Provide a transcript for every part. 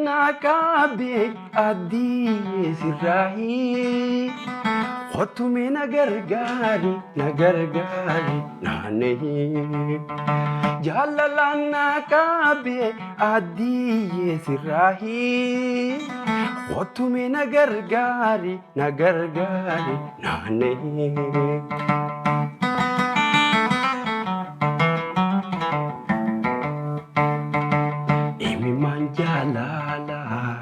Jaalalaan na qabe addii sirraahii. Kottu na gargaari, na gargaari naannee. Jaalalaan na qabe addii sirraahii. Kottu na gargaari, na gargaari naannee. Imimmaan jaalalaa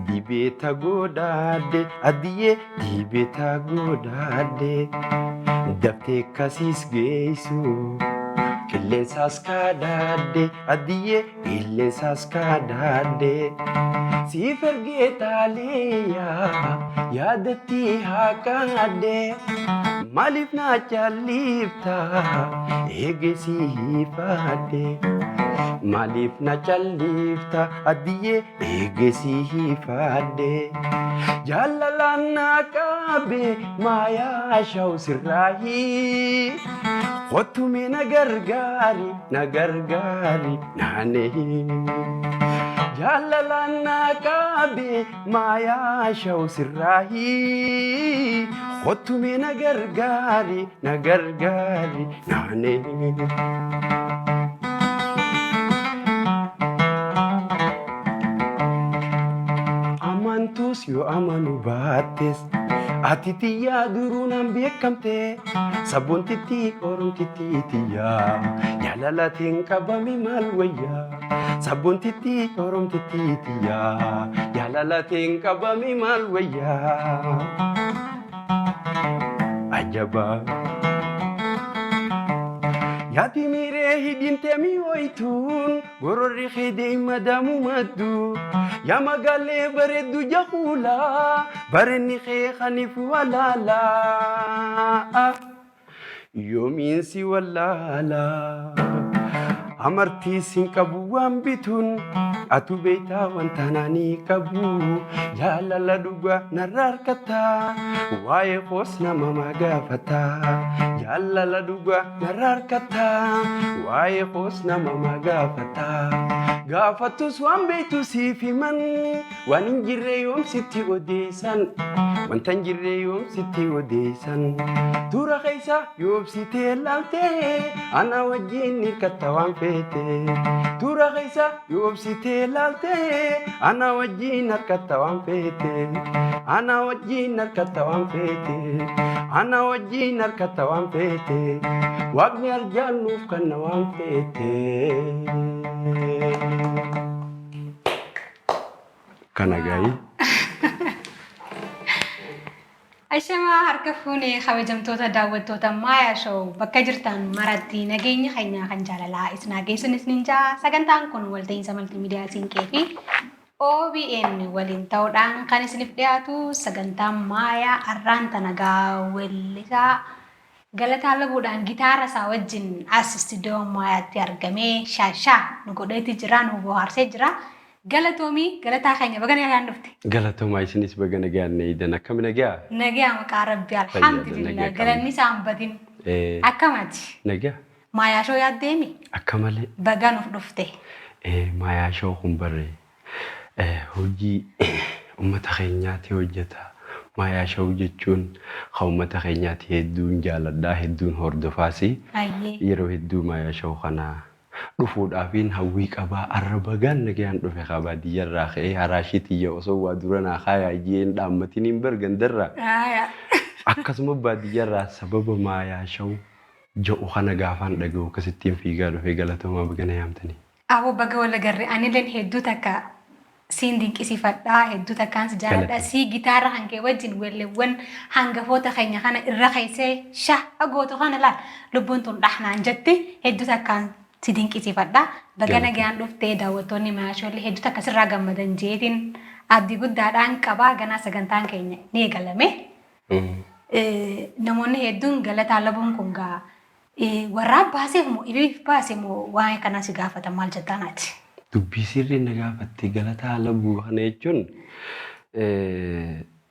dibeeta godhaadhe, addiyyee dibeeta godhaadhe, daftee kasiis geessu qilleensaas kaadhaadhe, addiyyee qilleensaas kaadhaadhe, siif ergee taaliyaa yaadatti haa kaadhe, maaliif na callifta eegesii hiifadhe, maaliif na callifta addiyyee eegesii hiifadhe. Jaalalaan na qabe maayaa shawu sirraahii. Kottu mee na gargaari, na gargaari naanee. Jaalalaan na qabe maayaa shawu sirraahii. Kottu mee na gargaari, na gargaari naanee. Amantus yoo amanu baattes, ati tiyyaa duruu naan beekamte, sabboontitti oromtitti tiyyaa jaalalatiin qabame maal wayyaa, sabboontitti oromtitti tiyyaa jaalalatiin qabame maal wayyaa. Ajabaa. Yaati miiree hidhintee mi'ooytuun, gororri keedee madaamu maddu, yaa magaalee bareeddu jahuulaa, barenni kee kaniif walaalaa, yoomiinsi wallaalaa, amartii sin qabu waan bituun, atu beektaa wanta naanii qabu, jaalala dhugaa narra harkataa, waa'ee koos nama magaafata, jaalala dhugaa narra harkataa, waa'ee koos nama magaafata, gaafattus waan beektu siif himan, waan hin jirre yoom sitti odeessan, wanta hin jirre yoom sitti odeessan, tura keessa yoobsitee laaltee ana wajjin hirkatta waan feete, tura keessa yoobsitee laaltee ana wajjin harkatta waan feete, ana wajjin harkatta waan feete, ana wajjin harkatta waan feete, waaqni arjaan nuuf kanna waan feete. Kana gaa'ii. Ashamaa, harka fuunee kabajamtoota daawwattoota Maayaa Show, bakka jirtan maratti nageenya keenya kan jaalalaa isin haa geessun isinin jaa. Sagantaan kun walta'iinsa maltiimiidiyaa Siinqee fi OBN waliin ta'uudhaan kan isiniif dhiyaatu sagantaan Maayaa arraan tanagaa weellisaa Galataa Labuudhaan gitaara isaa wajjin as istuudiyoo Maayaatti argamee shaashaa nu godheeti jira, nu bohaarsee jira. Galatoomii Galataa keenya, baga nagaan dhufte. Galatoomaa, isinis baga nagaan eeydan. Akkami, nagaa? Nagaa maqaa Rabbi, alhamdulillah, galanni isaa hin badin. Akkamati? Nagaa. Maayaa Show yaaddeemi? Akka malee. Baga nuuf dhufte. Maayaa Show kun barree hojii uummata keenyaati hojjeta. Maayaa Show jechuun kan uummata keenyaati, hedduun jaaladhaa, hedduun hordofaasi. Yeroo hedduu Maayaa Show kana dhufuudhaafiin hawwii qabaa, arra bagaan nagayaan dhufe kaa, baadiyyarraa ka'ee haraashii tiyya osoo waa dura naa kaayaa jeen dhaammatiniin bar gandarraa. Akkasuma baadiyyarraa sababa Maayaa Show jedhu kana gaafaan dhaga'u akkasittiin fiigaa dhufee. Galatoomaa, bagana yaamtanii. Aboo, baga wal agarre. Anilleen hedduu takka siin dinqisiifadhaa, hedduu takkaan si jaaladha. Sii gitaara kan kee wajjin weelleewwan hangafoota keenya kana irra keessee sha'a gootu kana laal, lubbuun tun dhahnaan jetti, hedduu takkaan si dinqisiifadha. Baga nagaan dhuftee. Daawwattoonni Maayaa Show hedduu takka sirraa gammadan jeetiin abdii guddaadhaan qabaa. Ganaa sagantaan keenya ni eegalame. Namoonni hedduun Galataa Labuun kun gaa warraa baaseef moo ibiif baase moo waa'ee kanaa si gaafatan, maal jettaan ati? Dubbii sirrii na gaafatte. Galataa Labuu kana jechuun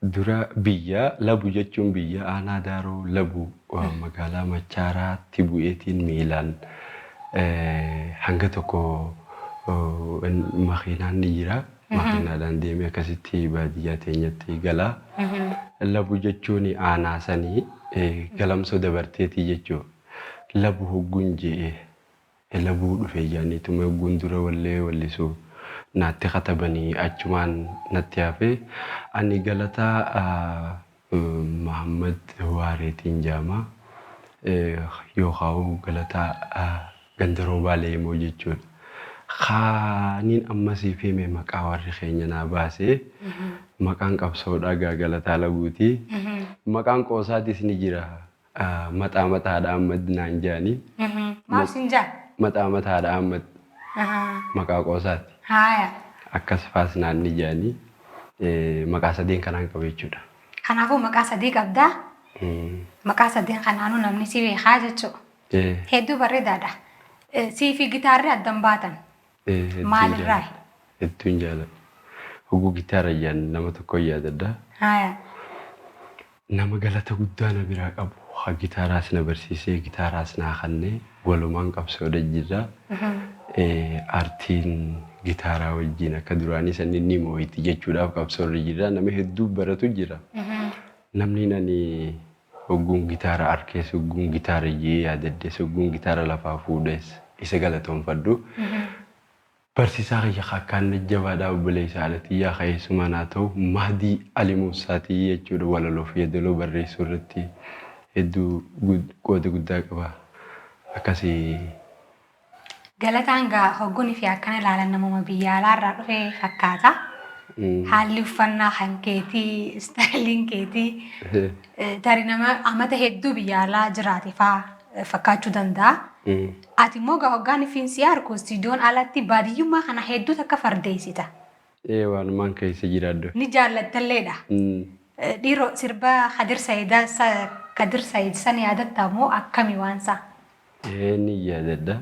dura biyya Labu jechuun biyya aanaa Daaroo Labu, magaalaa Machaaraatti bu'eetiin miilaan hanga tokko makiinaan ni jira. Makiinaadhaan deemee akkasitti baadiyyaa teenyatti galaa. Labu jechuun aanaa sanii galamsoo dabarteetii jechuudha. Labu hogguun je'e labuu dhufe jaaniituma hogguun dura wallee wallisuu naatti katabanii achumaan natti hafe. Ani Galataa Mahammad Waareetiin jaama. Yookaan Galataa Gandaroo Leemoo jechuudha. Kaaniin ammasii hime maqaa warri keenya naa baasee maqaan qabsoodhaa gaa Galataa Labuuti. Maqaan qoosaatis ni jira. Maxaa mataadha Ahmad naan jaanii. Maaf siin jaa? Maxaa mataadha Ahmad maqaa qoosaati. Haaya. Akkas faas naan ni jaanii. Maqaa sadeen kanaan qaba jechuudha. Kanaafuu maqaa sadii qabdaa. Maqaa sadeen kanaanuu namni si beekaa jechuudha. Hedduu bareedaadha. Sii fi gitaarri addan baatan. Maalirraa? Hedduun jaaladha. Hogguu gitaara jaan nama tokko yaadadha. Haaya. Nama galata guddaa na biraa qabu. Haa gitaaraas na barsiisee gitaaraas naa kennee walumaan qabsoodha jirra. Aartiin gitaaraa wajjin akka duraanii sanni ni moo'iti jechuudhaaf qabsoorra jirra. Nama hedduu baratu jira. Namni ani hogguun gitaara arkees hogguun gitaara jee yaadaddees hogguun gitaara lafaa fuudhees isa galatoonfadhu. Barsiisaa kiyya akkaan jabaadhaa obboleessa haadha xiyyaa ka'eessuma naa ta'u Mahdii Ali Muusaatii jechuudha walaloo fi yeedaloo barreessuu irratti hedduu qooda guddaa qaba. Akkasii. Galataan gaa hoggunii fi akkana ilaalan namuma biyya alaarraa dhufe fakkaata. Haalli uffannaa kan keetii, istaayiliin keetii tarii nama amata hedduu biyya alaa jiraate fa'aa fakkaachuu danda'a. Ati immoo gaa hoggaan ifiin si arku istiidiyoon alatti baadiyyummaa kana hedduu takka fardeessita. Waanumaan keessa jiraadhu. Ni jaallattalleedha. Dhiiroo sirba Kadir Sayidaa Kadir Sayid san yaadatta moo akkami waan isaa? Ni yaadadha.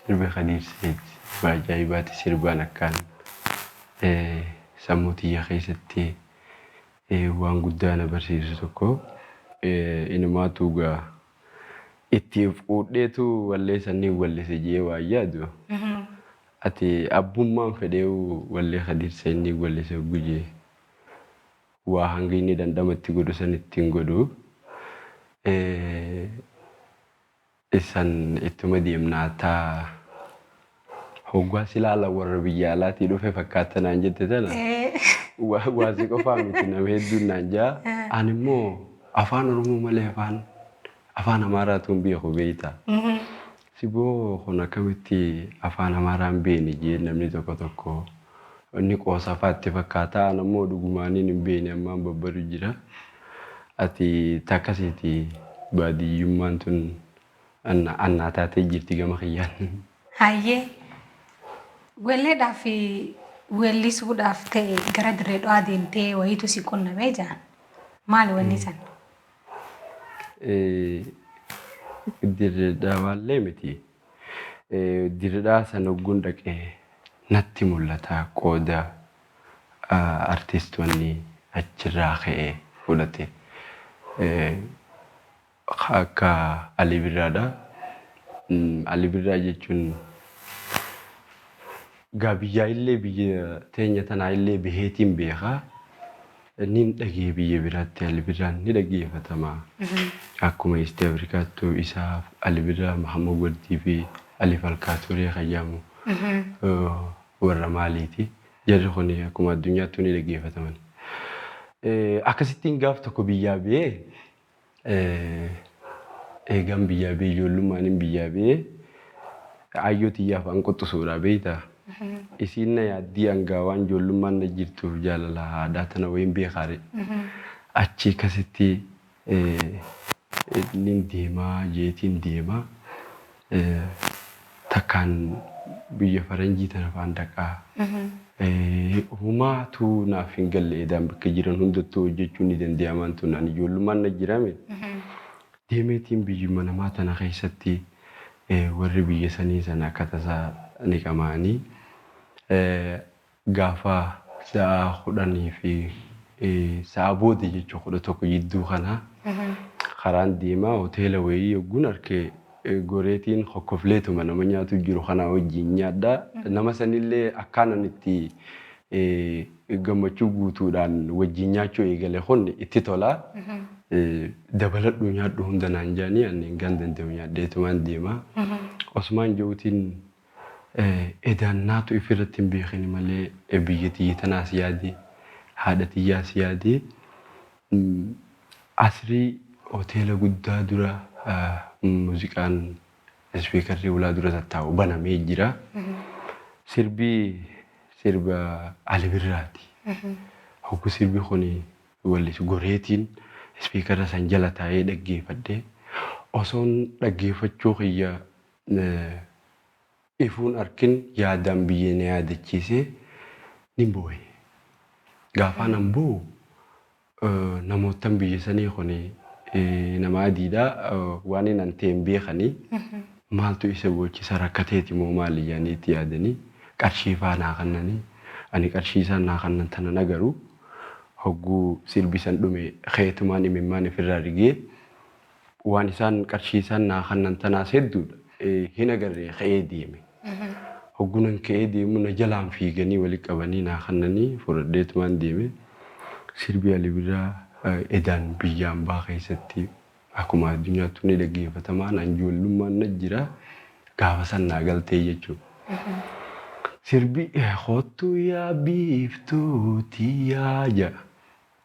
Sirba Kadir Sayid sirba ajaa'ibaati sirbaan akkaan sammuu tiyya keessatti waan guddaa na barsiisu tokko inumaatu gaa itti fuudheetu wallee sanii wallise jee waa yaadu. Ati abbummaan fedhee wallee Kadir Sayid wallise gujee waa hanga inni dhandhamatti godhu san ittiin godhu. Isan ittuma deemnaa taa hoggaa silaala warra biyya alaatii dhufe fakkaata naan jette tana. Waasi qofaa miti nama hedduun naan jaa. Ani immoo afaan Oromoo malee afaan Amaaraatu hin beeku beektaa. Siboo kun akkamitti afaan Amaaraa hin beekne jee namni tokko tokko inni qoosa fa'aatti fakkaata. Ani immoo dhugumaaniin hin beekne ammaan babbadu jira. Ati takkasiiti baadiyyummaan tun annaa taatee jirti gama kiyyaan. Hayyee. Welleedhaaf fi weellisuudhaaf ta'e gara dirree dhawaa deemtee wayiitu si qunnamee jaan. Maali wanni san? Dirree dhawaallee miti. Dirree dhawaa sana hogguun dhaqee natti mul'ata qooda artistoonni achirraa ka'ee fudhate. Akka Ali Birraadha. Ali Birraa jechuun gaa biyyaa illee biyya teenya tanaa illee baheetiin beekaa. Nin dhagee biyya biraatti Ali Birraan ni dhaggeeffatama. Akkuma East Afrikaattuu isaaf Ali Birraa, Mahammad Wardii fi Ali Falkaa Turee kan jedhamu warra maaliiti. Jarri kun akkuma addunyaattuu ni dhaggeeffataman. Akkasittiin gaaf tokko biyyaa ba'ee eegaan biyyaa ba'ee ijoollummaan biyyaa ba'ee ayyoo xiyyaaf an quxisuudha beektaa. Isiin na yaaddii hangaa waan ijoollummaan na jirtuuf jaalala haadhaa tana wayiin beekaare. Achi akkasitti nin deemaa jeetiin deemaa takkaan biyya faranjii tana faan dhaqaa. Humaatu naaf hin galle edaan bakka jiran hundattuu hojjechuun ni danda'amaan tun ani ijoollummaan na jirame. Deemeetiin biyyuma namaa tana keessatti warri biyya sanii sana akka tasaa ni qamaanii gaafa sa'a 10 fi sa'a booda jechuun 11 jidduu kana karaan deemaa hoteela wayii yogguun arkee Goreetiin hokkofleetuma nama nyaatu jiru kanaa wajjin nyaadha. Nama sanillee akkaanan itti gammachuu guutuudhaan wajjin nyaachuu eegale kun itti tola. Dabaladhu nyaadhu hunda naan jaanii ani hangaan danda'u nyaadheetumaan deema. Osumaan jiruutiin edaan naatu ifirratti hin beekini malee biyya tiyya tanaas yaade, haadha tiyyaas yaade. Asrii hoteela guddaa dura muuziqaan speakerri ulaa dura tattaa'u banamee jira. Sirbi sirba Ali Birraati. Hoggu sirbi kun wallisu goreetiin speakera san jala taa'ee dhaggeeffadhe. Osoon dhaggeeffachuu kiyya ifuun arkin yaadaan biyya na yaadachiisee ni boo'e. Gaafaan an boo'u namootan biyya sanii kun nama adiidha, waan inni an ta'e hin beekanii, maaltu isa boochisa, rakkateeti moo maali jedhanii itti yaadanii qarshii faa naa kennanii, ani qarshii isaan naa kennan tana nagaru. Hogguu sirbi san dhume keetumaan imimmaan ifirraa rigee, waan isaan qarshii isaan naa kennan tanaas hedduudha hin agarree ka'ee deeme. Hoggunan ka'ee deemu na jalaan fiiganii walitti qabanii naa kennanii fudhadheetumaan deeme. Sirbi Ali Birraa edaan biyya ambaa keessatti akkuma addunyaatti ni dhaggeeffatamaa, naan ijoollummaan na jira, gaafa san naa galtee jechuudha. Sirbi "Kottu yaa biiftuu tiyyaa" jedha.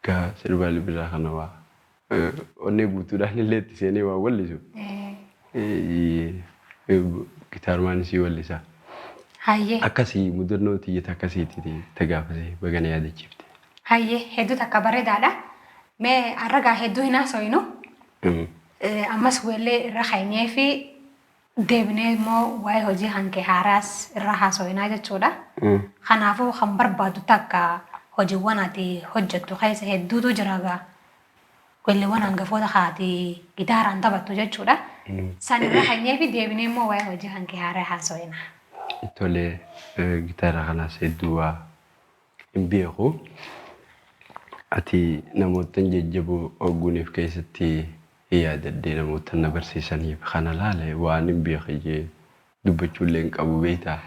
Gaa sirba Ali Birraa kana waa onnee guutuudhaan illee itti seenee waa wallisu. Gitaarmaan isii wallisa. Hayyee. Akkasii mudannoo tiyyata akkasiiti tagaafasee bagana yaadachiifte. Hayyee, hedduu takka bareedaadha. Mee har'a hedduu hin haasofnu. Ammas weellee irra keenyee fi deebinee immoo waa'ee hojii hanqee haaraas irra haasofnaa jechuudha. Kanaafuu kan barbaadu takka hojiiwwan ati hojjettu keessa hedduutu jira gaa. Weelleewwan hangafoota haati gitaaraan taphattu jechuudha. San irra keenyee fi deebinee immoo waa'ee hojii hanqee haaraa haasofna. Tolee, gitaara kanaas hedduu waa hin beeku. Ati namoota jajjaboo ogguuniif keessatti yaadadhee namoota na barsiisaniif kana laale waan hin beeku jee dubbachuullee hin qabu beektaa.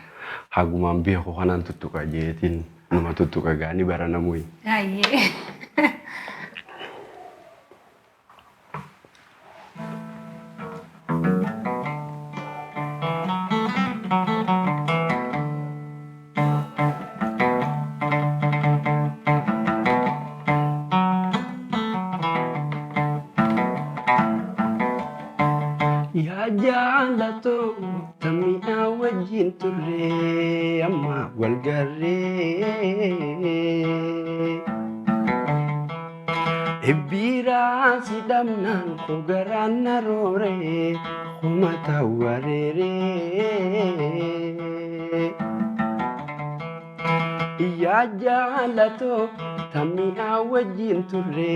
Hagumaan beeku kanaan tuttuqa jeetiin numa tuttuqa gaanii bara namuyi. Hayyee. Yaa jaalatoo tami'aa wajjin turre amma wal garree. Ebbiiraa si dhabnaan koo garaan na roore kumata wareeree. Yaa jaalatoo tami'aa wajjin turre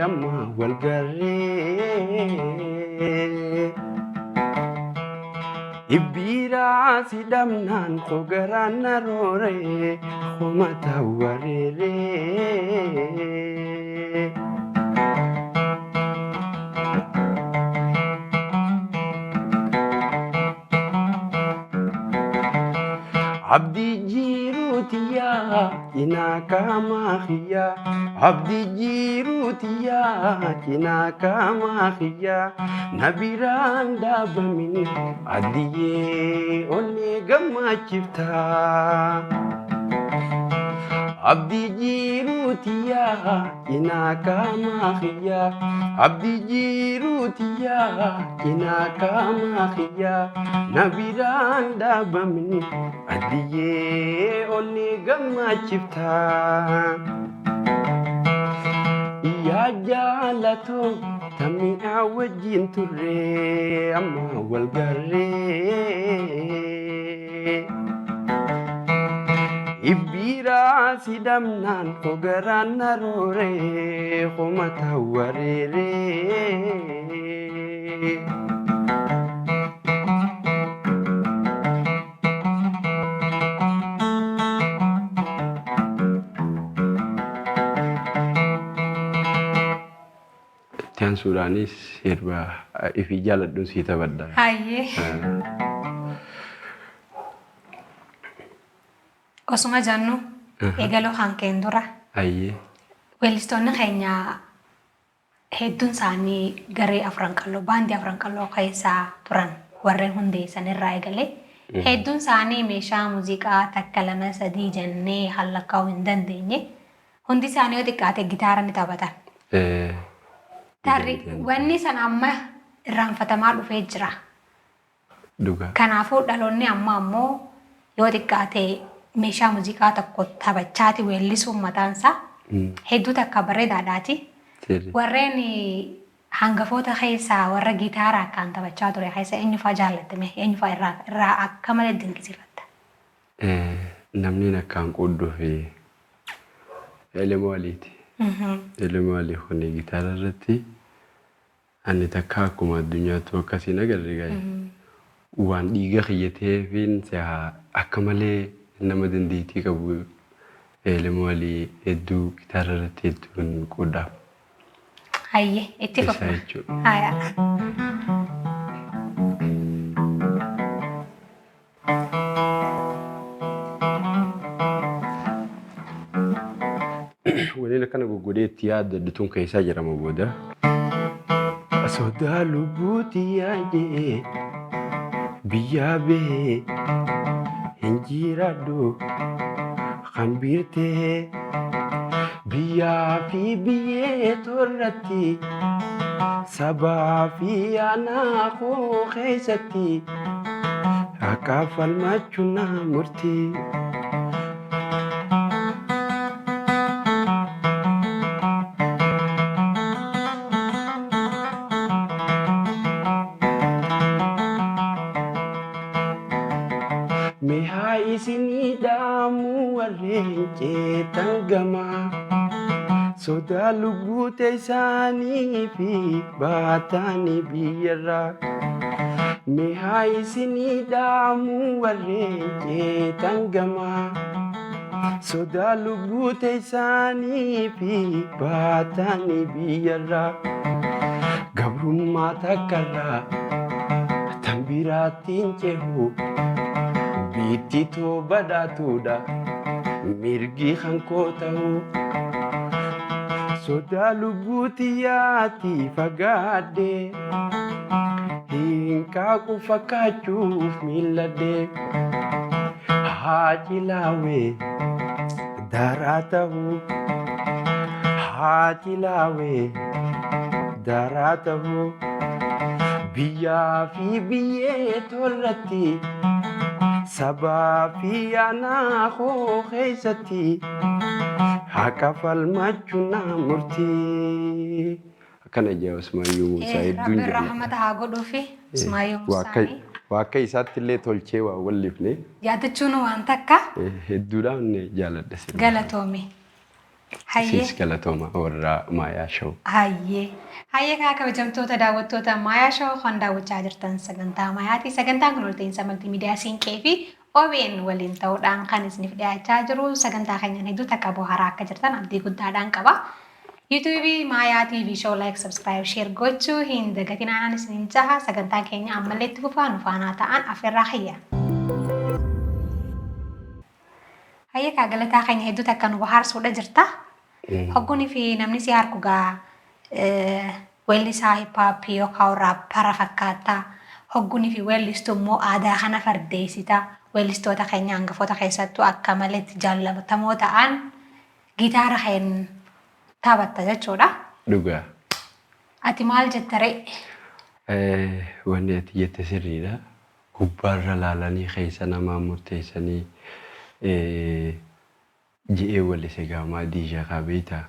amma wal garree. Ibbiiraa si dhabnaan koo garaan na roore kumata wareeree. Abdii jiruutiyaa cinaa qaamaa kiyyaa, abdii jiruutiyaa cinaa qaamaa kiyyaa, na biraan dhaabamin addiyyee onnee gammachiiftaa. Abdii jiruutiyaa cinaa qaamaa kiyyaa, abdii jiruutiyaa cinaa qaamaa kiyyaa, na biraan dhaabamin addiyyee onnee gammachiiftaa. Yaa jaalatoo tami'aa wajjin turre amma wal garree. Ibbiiraa si dhabnaan koo garaan na roore kumata wareeree. Itti aansuudhaanis sirba Ifii jaaladhuun sii taphadha. Hayyee. Osuma jennu eegaluu kan keen dura Hayyee. weellistoonni keenya hedduun isaanii garee Afran Qalloo, baandii Afran Qalloo keessaa turan warreen hundeessan irraa eegalee hedduun isaanii meeshaa muuziqaa takka, lama, sadii jennee hallakkaa'uu hin dandeenye. Hundi isaanii yoo xiqqaate gitaara ni taphatan. Tarri wanni sana amma irraanfatamaa dhufee jira. Dhugaa. Kanaafuu dhaloonni ammaa ammoo yoo xiqqaate meeshaa muuziqaa tokko taphachaati weellisuun mataan isaa hedduu takka bareedaadhaati. Sirri. Warreen hangafoota keessaa warra gitaara akkaan taphachaa ture keessa eenyufaa jaallattame, eenyufaa irraa akka malee dinqisiifatta? Namni akkaan quudduu fi Elemoo Aliiti. Elemoo Alii kun gitaara irratti ani takka akkuma addunyaattuu akkasiin agarre gaa'e. Waan dhiiga kiyya ta'eefiin akka malee nama dandeettii qabu Elemoo Alii hedduu gitaara irratti hedduun quudhaaf. Hayyee, itti Isa fufna. jechuudha. Haya. Waliin akkana goggodhee itti yaadadhu tun keessaa jedhama booda. Sodaa lubbuuti yaadee biyyaa bahee hin jiraadhu kan biirtee biyyaa fi biyyee torratti sabaa fi aanaa koo keessatti akka falmachuu na murtii. Mihaa isinii dhaamuu warreen ceetan gamaa sodaa lubbuu teessaanii fi baatanii biyyarraa. Mihaa isinii dhaamuu warreen ceetan gamaa sodaa lubbuu teessaanii fi baatanii biyyarraa. Gabrummaa takkarraa tan biraattiin cehu biitti too badhaatuudha mirgi kan koo ta'u. Sodaa lubbuuti yaati fagaadhe hin qaaqu fakkaachuuf miilladhe haa cilaawee daraa ta'u, haa cilaawee daraa ta'u, biyyaa fi biyyee torratti sabaa fi aanaa koo keessatti haqa falmachuu na murtii. Akkana jaa Usmaayyuu Muusaa hedduun Rabbiin jaalladha. Rahmata haa godhuufi Usmaayyuu Muusaanii. Waa akka isaatti illee tolchee waa wallifne Yaadachuun waan takka. Hedduudhaan jaaladha sirba. Galatoomi. Hayyee. Isinis galatooma warra Maayaa Show. Hayyee. Hayyee, kaa kabajamtoota daawwattoota Maayaa Show, kan daawwachaa jirtan sagantaa Maayaati. Sagantaan kun walta'iinsa maltiimiidiyaa Siinqee fi OBN waliin ta'uudhaan kan isiniif dhiyaachaa jiru. Sagantaa keenyaan hedduu takka bohaaraa akka jirtan abdii guddaadhaan qaba. YouTube Maayaa TV Show like, subscribe, share gochuu hin dagatinaan isiniin jaha. Sagantaan keenya ammallee itti fufaa, nu faanaa ta'an affeerraa kiyya. Hayyee, kaa galataa keenya, hedduu takka nu bohaarsuudha jirta. Hoggunii fi namni si harku gaa weellisaa hip hopii yookaan raappara fakkaata. Hoggunii fi weellistu immoo aadaa kana fardeessita. Weellistoota keenya hangafoota keessattuu akka maletti jaallatamoo ta'an gitaara keen taphatta jechuudha. Dhugaa. Ati maal jetta ree? Wanni ati jette sirriidha. Gubbaarra laalanii keessa namaa murteessanii ji'ee wallise gaamaa diisha kaa beektaa.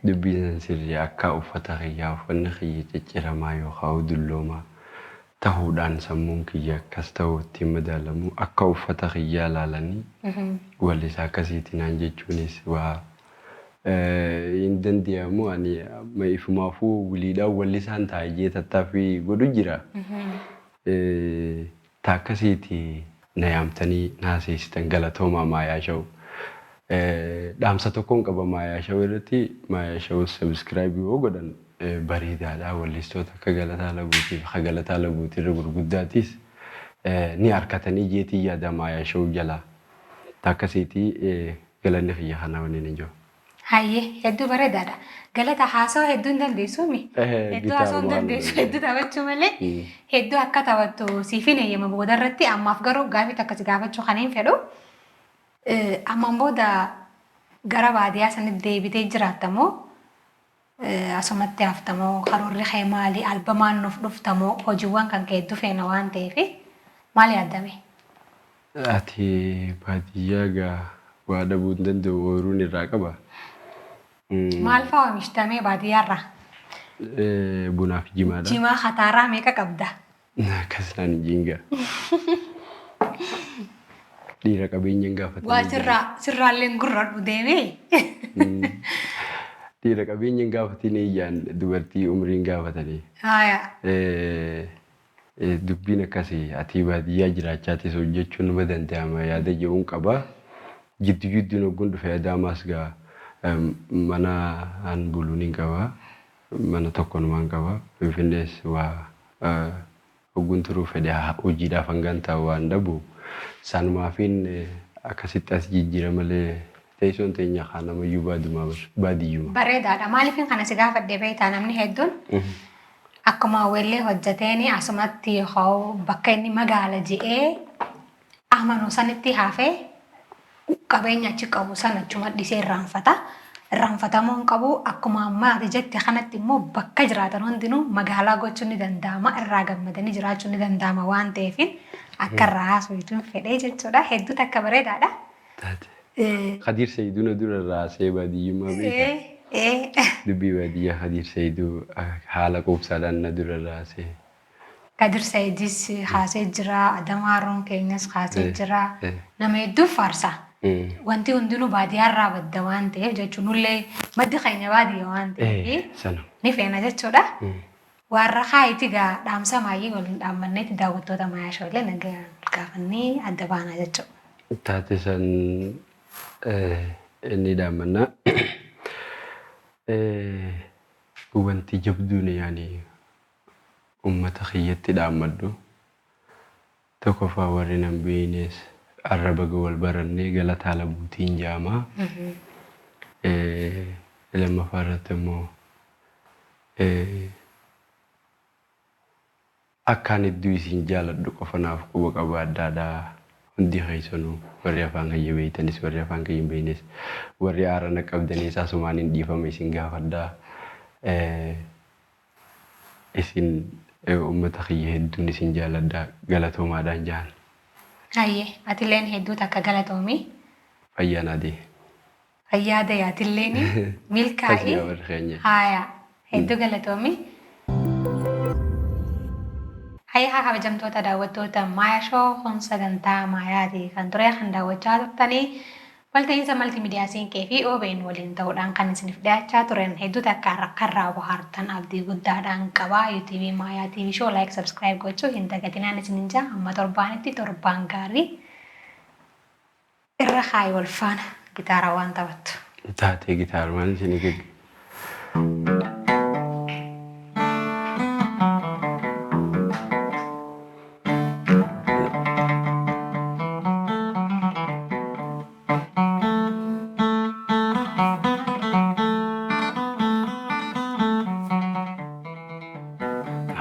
Dubbiin san sirrii, akka uffata kiyyaa uffanni kiyya cicciramaa yookaan dulloomaa ta'uudhaan sammuun kiyya akkas ta'uu ittiin madaalamu, akka uffata kiyyaa laalanii wallisaa akkasiitiin naan jechuunis waa hin danda'amu. Ani ifumaafuu wiliidhaan wallisaan taa'ee tattaaffii godhu jira. Ta akkasiiti na yaamtanii na haasofsitan, galatoomaa Maayaa Show. Dhaamsa tokkoon qaba Maayaa Show irratti. Maayaa Show subscribe yoo godhan Bareedaadha. Wallistoota akka Galataa Labuutiif akka Galataa Labuutii irra gurguddaatis ni harkatanii jeetii yaada Maayaa Show jalaa. Akkasiitii galanni kiyya kana waliin hin jiru. Hayyee, hedduu bareedaadha. Galata haasawaa hedduu hin dandeessuumi? Hedduu haasawaa hin dandeessu, hedduu taphachuu malee hedduu akka taphattu siifin eeyyama booda irratti. Ammaaf garuu gaafii takka si gaafachuu kan hin fedhu. Ammaan booda gara baadiyyaa sanitti deebitee jiraattamoo asumatti haftamoo, karoorri kee maali? Albamaan nuuf dhuftamoo, hojiiwwan kan kee hedduu feena waan ta'eef maal yaaddame? Ati baadiyyaa gaa waa dhabuu hin danda'u, ooyiruun irraa qaba. Maal fa'aa oomishtamee baadiyyaarraa? Bunaaf jimaadha. Jimaa kataaraa meeqa qabda? Akkas naan hin jiinga. Dhiira qabeenya hin gaafatanii. Waa sirraa sirraallee gurradhu deemee. Dhiira qabeenya hin gaafatanii, iyyaan dubartii umrii hin gaafatanii. Haaya. Dubbiin akkasii, ati baadiyyaa jiraachaattis hojjechuun nama danda'ama yaada jedhuun qaba. Jiddu jidduun hogguun dhufe Adaamaas gaa mana an buluun hin qaba. Mana tokko numaan qaba. Finfinnees waa hogguun turuu fedhe hojiidhaaf hangan ta'u waan dhabu. Sanumaafiin akkasitti as jijjiira malee teessoon teenya kaa namayyuu baadumaa baadiyyuma. Bareedaadha. Maaliifin kana si gaafadhe beektaa? Namni hedduun akkuma weellee hojjeteen asumatti yookaan bakka inni magaala je'ee amanu sanitti hafee qabeenya achi qabu sana achuma dhisee irraanfata. Irraanfatamuu hin qabu. Akkuma ammaa ati jette kanatti immoo bakka jiraatan hundinuu magaalaa gochuun ni danda'ama. Irraa gammadanii jiraachuun ni danda'ama waan ta'eef akka irraa haasofituun fedhee jechuudha. Hedduu takka bareedaadha. Taate. Khadiir Sayyiduu na dura raasee baadiyyummaa beekaa. Dubbii baadiyyaa Khadiir Sayyiduu haala quubsaadhaan na dura raasee. Kadir Sayyidis kaasee jira. Adam Haaruun keenyas kaasee jira. Nama hedduuf faarsa. Wanti hundinuu baadiyyaarraa badda waan ta'eef jechuun nullee maddi keenya baadiyyaa waan ta'eef ni feena jechuudha. Warra kaayiti gaa dhaamsa maayyee waliin dhaammanneeti daawwattoota Maayaa Shoolee nagaa gaafannee adda baanaa jechuudha. Taate san inni dhaammannaa. Wanti jabduun yaani uummata kiyyatti dhaammadhu. Tokkoffaa, warri nan beeynes arraba wal barannee, Galataa Labuutiin jaamaa. Lammaffaa irratti immoo akkaan hedduu isin jaaladhu qofa naaf quba qabaadhaadha. Hundi keessanuu, warri afaan kiyya beeytanis, warri afaan kiyya hin beeynes, warri aarana qabdanis asumaan hin dhiifama isin gaafadhaa. Isin uummata kiyya hedduun isin jaaladha, galatoomaadhaan jahan. Hayyee, atilleen hedduu takka galatoomi. Fayyaan adii. Fayyaa ta'e atilleen milkaa'ii. Tasgabaa keenya. Haaya, hedduu galatoomi. Hayyaa, kabajamtoota daawwattoota Maayaa Show, kun sagantaa Maayaati kan ture kan daawwachaa turtanii walta'iinsa maltiimiidiyaa Siinqee fi OBN waliin ta'uudhaan kan isiniif dhiyaachaa turen. Hedduu takka karraa bohaartan abdii guddaadhaan qabaa. YouTube Maayaa TV Show like, subscribe gochuu hin dagatinaan isinin jaa. Amma torbaanitti torbaan gaarii. Irra kaayi wal faana gitaara waan taphattu. Taatee, gitaarumaan isin gagge.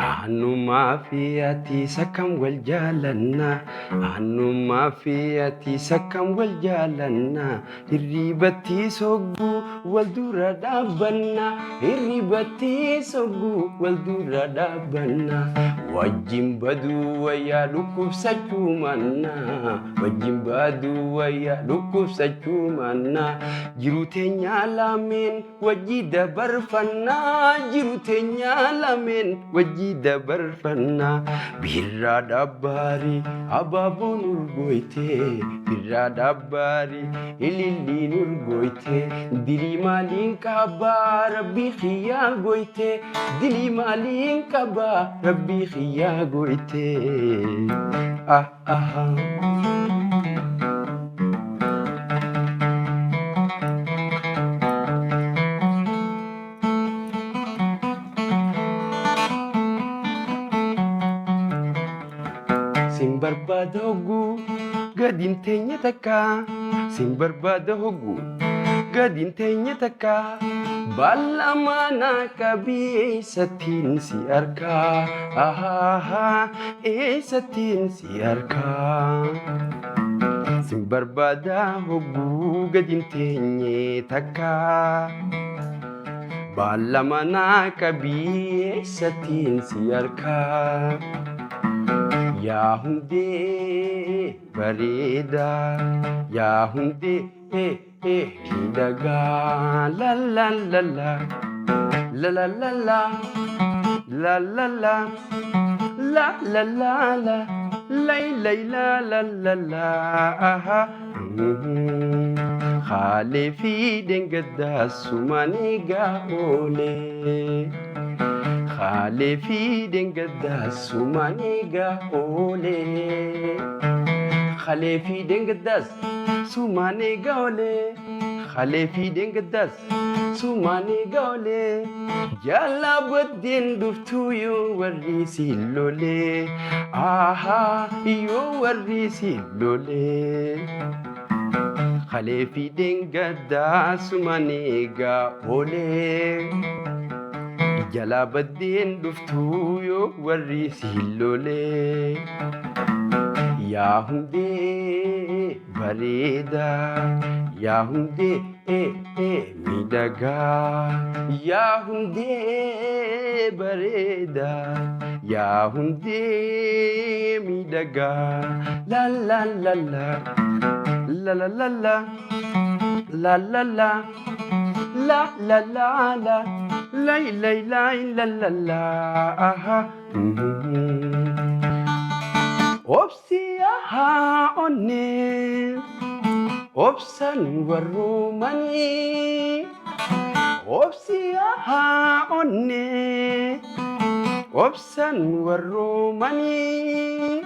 Aannumaa fi ati sakkam wal jaalanna, aannumaa fi ati sakkam wal jaalanna, hirribatti sogguu wal dura dhaabbanna, hirribatti sogguu wal dura dhaabbanna, wajjin baduu wayyaa dhukkubsachuu manna, wajjin baduu wayyaa dhukkubsachuu manna, jiru teenyaa lameen wajji dabarfannaa, jiru teenyaa lameen wajji dabarfannaa, birraa dhabbaarii abaaboon urgooyte, birraa dhabbaarii ililliin urgooyte, dilii maaliin qabaa rabbii kiyyaa goyte, dilii maaliin qabaa rabbii kiyyaa goyte, ah ah. Barbaada hogguu gadi hin teenye takka, sin barbaada hogguu gadi hin teenye takka. Baallama naa qabii eessattiin si arkaa, ahaa eessattiin si arkaa. Sin barbaada hogguu gadi hin teenye takka. Baallama naa qabii eessattiin si arkaa. Yaa hundee bareedaa, yaa hundee miidhagaa, la la la la, la la la la, la la la, la la la la, lay lay la la la la, aha. Haalee fi deengaddaa sumaan eegaa oolee. Haalee fi deengaddaa sumaan eegaa oolee. Halee fi deengaddaas sumaan eegaa oolee. Halee fi deengaddaas sumaan eegaa oolee. Jaalaa baddeen dhuftuu yoo warri si lolee. Ahaa yoo warri si lolee. Halee fi deengaddaa sumaan eegaa oolee. Jalaa baddeen dhuftuu yoo warri si lolee. Yaa hundee bareedaa, yaa hundee miidhagaa, yaa hundee bareedaa, yaa hundee miidhagaa, la la la la, la la la la, la la la, la la la la, lay lay lay la la la, aha. Obsiyaa haa onnee, obsan warroomanii. Obsiyaa haa onnee, obsan warroomanii.